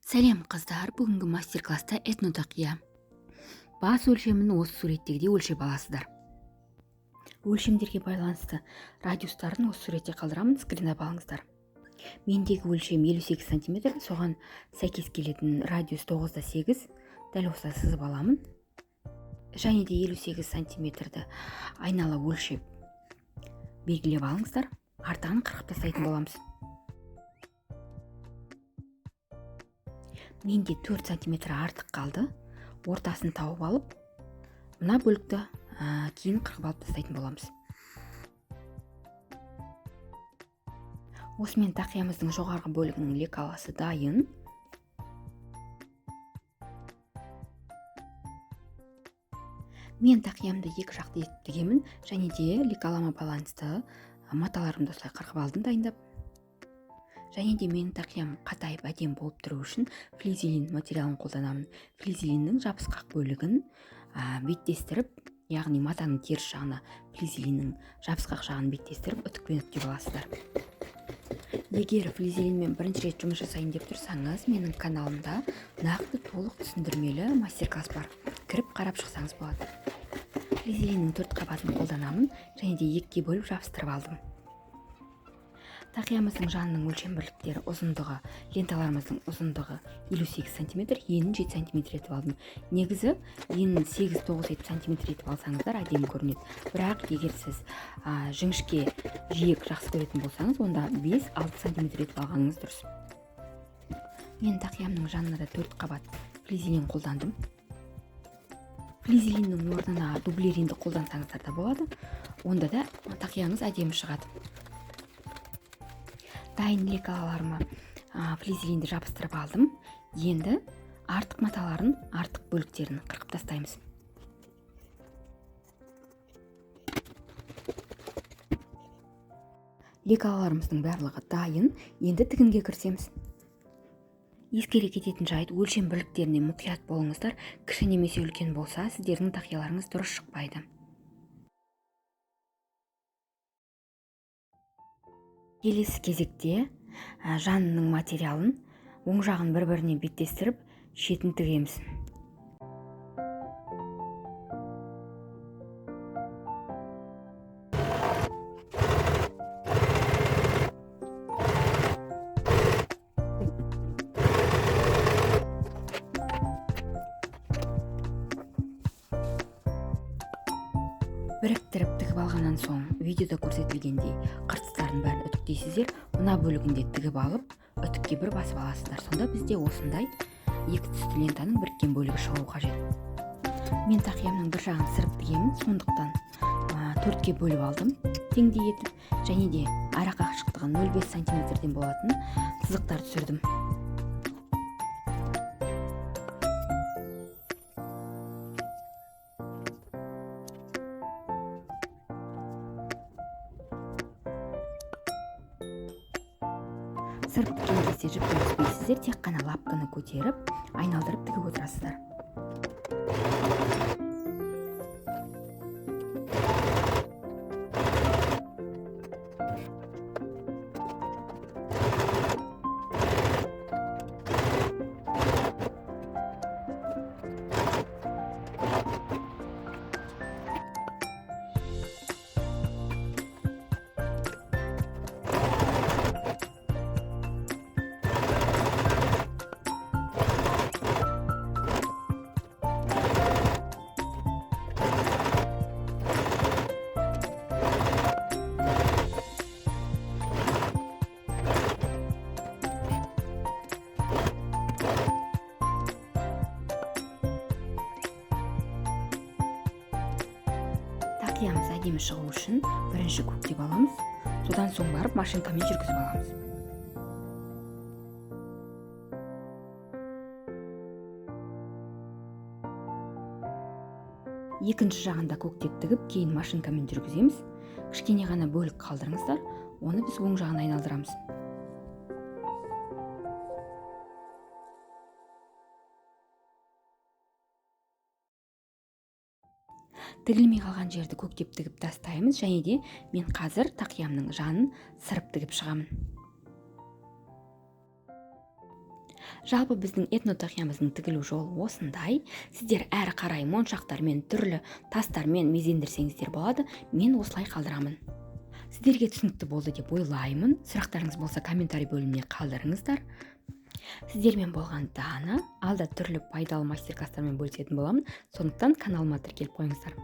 Сәлем қыздар, бүгінгі мастер-класста этнотақия. Бас өлшемін осы суреттегідей өлшеп аласыздар. Өлшемдерге байланысты радиустарын осы суретте қалдырамын, скриндап алыңыздар. Мендегі өлшем 58 сантиметр, соған сәйкес келетін радиус 9,8, дәл осылай сызып аламын. Және де 58 сантиметрді айнала өлшеп белгілеп алыңыздар. Артығын қырқып тастайтын боламыз. Менде 4 сантиметр артық қалды. Ортасын тауып алып, мына бөлікті кейін қырқып алып тастайтын боламыз. Осымен тақиямыздың жоғарғы бөлігінің лекаласы дайын. Мен тақиямды екі жақты етіп тігемін, және де лекалама байланысты маталарымды осылай қырқып алдым дайындап. Және де менің тақиям қатайып әдемі болып тұру үшін флизелин материалын қолданамын. Флизелиннің жабысқақ бөлігін беттестіріп, яғни матаның теріс жағына флизелиннің жабысқақ жағын беттестіріп, үтікпен үтіктеп аласыздар. Егер флизелинмен бірінші рет жұмыс жасайын деп тұрсаңыз, менің каналымда нақты толық түсіндірмелі мастер-класс бар. Кіріп қарап шықсаңыз болады. Флизелиннің 4 қабатын қолданамын және де екіге бөліп жабыстырып алдым. Тақиямыздың жанының өлшем бірліктері ұзындығы, ленталарымыздың ұзындығы 58 сантиметр, енін 7 сантиметр етіп алдым. Негізі енін 8-9 етіп сантиметр етіп алсаңыздар әдемі көрінеді. Бірақ егер сіз жіңішке жиек жақсы көретін болсаңыз, онда 5-6 сантиметр етіп алғаныңыз дұрыс. Мен тақиямның жанына да 4 қабат флизелин қолдандым. Флизелиннің орнына дублеринді қолдансаңыздар да болады. Онда да тақияңыз әдемі шығады. Дайын лекалаларыма флизелинді жабыстырып алдым. Енді артық маталарын, артық бөліктерін қырқып тастаймыз. Лекалаларымыздың барлығы дайын. Енді тігінге кірісеміз. Ескере кететін жайт, өлшем бірліктеріне мұқият болыңыздар. Кіші немесе үлкен болса, сіздердің тақияларыңыз дұрыс шықпайды. Келесі кезекте жанының материалын оң жағын бір-біріне беттестіріп, шетін тігеміз. Біріктіріп тігіп алғаннан соң видеода көрсетілгендей қыртыстарын бәрін үтіктейсіздер. Мына бөлігінде тігіп алып, үтікке бір басып аласыздар. Сонда бізде осындай екі түсті лентаның біріккен бөлігі шығуы қажет. Мен тақиямның бір жағын сырып тігемін, сондықтан 4-ке бөліп алдым теңдей етіп, және де ара қашықтығы 0,5 сантиметрден болатын сызықтар түсірдім. Сырып тіккен кезде жіптен түспейсіздер, тек қана лапканы көтеріп, айналдырып тігіп отырасыздар. Тақиямыз әдемі шығу үшін бірінші көктеп аламыз, содан соң барып машинкамен жүргізіп аламыз. Екінші жағында көктеп тігіп, кейін машинкамен жүргіземіз. Кішкене ғана бөлік қалдырыңыздар, оны біз оң жағына айналдырамыз. Тігілмей қалған жерді көктеп тігіп тастаймыз, және де мен қазір тақиямның жанын сырып тігіп шығамын. Жалпы, біздің этно тақиямыздың тігілу жолы осындай. Сіздер әрі қарай моншақтармен, түрлі тастармен безендірсеңіздер болады. Мен осылай қалдырамын. Сіздерге түсінікті болды деп ойлаймын. Сұрақтарыңыз болса, комментарий бөліміне қалдырыңыздар. Сіздермен болған Дана. Алда түрлі пайдалы мастер класстармен бөлісетін боламын, сондықтан каналыма тіркеліп қойыңыздар.